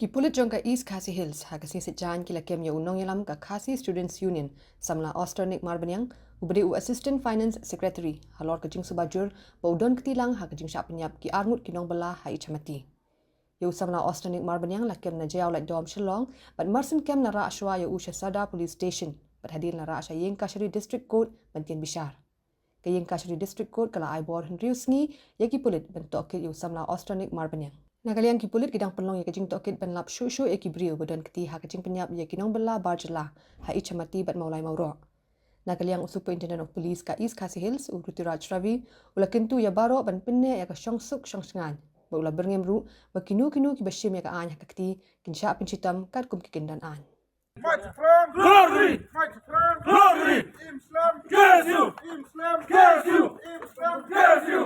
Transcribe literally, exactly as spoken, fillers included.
Ki pulit jong ka East Khasi Hills ha ka sngi Saitjaiñ ki la kem ïa u nongïalam ka Khasi Students Union, samla Austernick Marbaniang, uba dei u Assistant Finance Secretary, halor ka jingsuba jur ba u don kti lang ha ka jingshah pynïap ki arngut ki nongbylla ha Ichamati. Ïa u samla Austernick Marbaniang la kem na Jaiaw Laitdom Shillong, bad marsien kem la rah shuwa ïa u sha Sadar Police Station, bad hadien la rah sha Iingkashari District Court ban tieng bishar. Ka Iingkashari District Court ka la ai bor hynriew sngi ïa ki pulit ban tohkit ïa u samla Austernick Marbaniang. Na ka liang ki pulit ki dang pynlong ïa ka jingtohkit ban lap shuh shuh ïa ki briew ba don kti ha ka jingpynïap ïa ki nongbylla bar jylla ha Ichamati bad Mawlai Mawroh. Na ka liang u Superintendent of Police ka East Khasi Hills, u Ruturaj Ravi, u la kyntu ïa baroh ban pynneh ïa ka shongsuk shongshngaiñ, bad u la byrngem ruh ba kino kino kiba shim ïa ka aiñ ha ka kti kin shah pynshitom katkum ki kyndon aiñ. Mike Frank! Glory! Mike Frank! Glory! Im Slam! K S U! Im Slam! K S U! Im Slam! K S U!